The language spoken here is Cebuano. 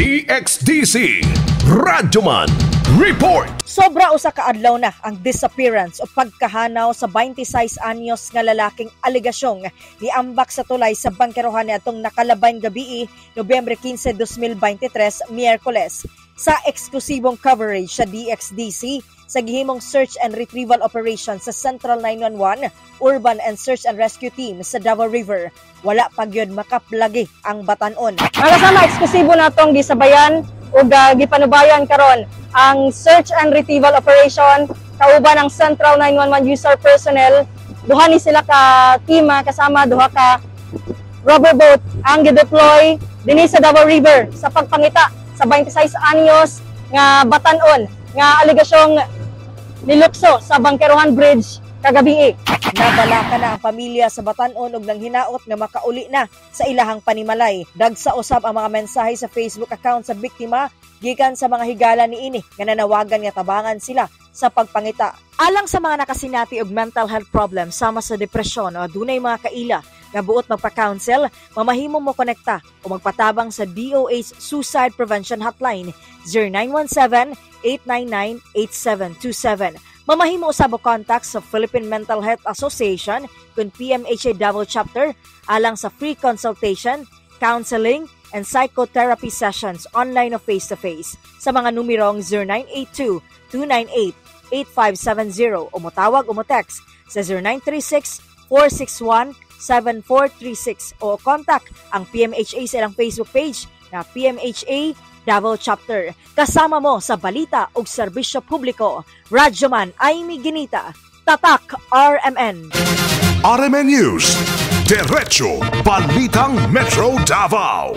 DXDC Radyoman Report. Sobra 1 ka adlaw na ang disappearance o pagkahanaw sa 26 anyos nga lalaking alegasyong niambak sa tulay sa bangkerohan niadtong nakalabayn gabii, Nobyembre 15, 2023, Miyerkules. Sa eksklusibong coverage sa DXDC sa gihimong search and retrieval operation sa Central 911 Urban and Search and Rescue Team sa Davao River, wala pa gyud makaplagi ang batanon. Mga kasama, eksklusibo natong gisabayan ug gipanubayan karon ang search and retrieval operation kauban ang Central 911 user personnel. Duha ni sila ka team, kasama duha ka rubber boat ang gideploy dinhi sa Davao River sa pagpangita sa 26 anyos nga batanon nga alegasyong nilukso sa Bangkerohan Bridge kagabi. Nabalaka na ang pamilya sa batanon og nanghinaot nga makauli na sa ilahang panimalay. Dagsa usab ang mga mensahe sa Facebook account sa biktima gikan sa mga higala niini nga nanawagan nga tabangan sila sa pagpangita. Alang sa mga nakasinati og mental health problems sama sa depresyon o adunay mga kaila nga buot magpa-counsel, mamahimo mo konekta o magpatabang sa DOH Suicide Prevention Hotline 0917-899-8727. Mamahimo usab og contact sa Philippine Mental Health Association kun PMHA Davao Chapter alang sa free consultation, counseling, and psychotherapy sessions online o face-to-face sa mga numerong 0982-298-8570 o motawag o mo-text sa 0936-461-7436 o contact ang PMHA sa ilang Facebook page na PMHA Davao Chapter. Kasama mo sa balita ug serbisyo publiko. Radyoman Amy Ginita, Tatak RMN. RMN News. Diretso Balitang Metro Davao.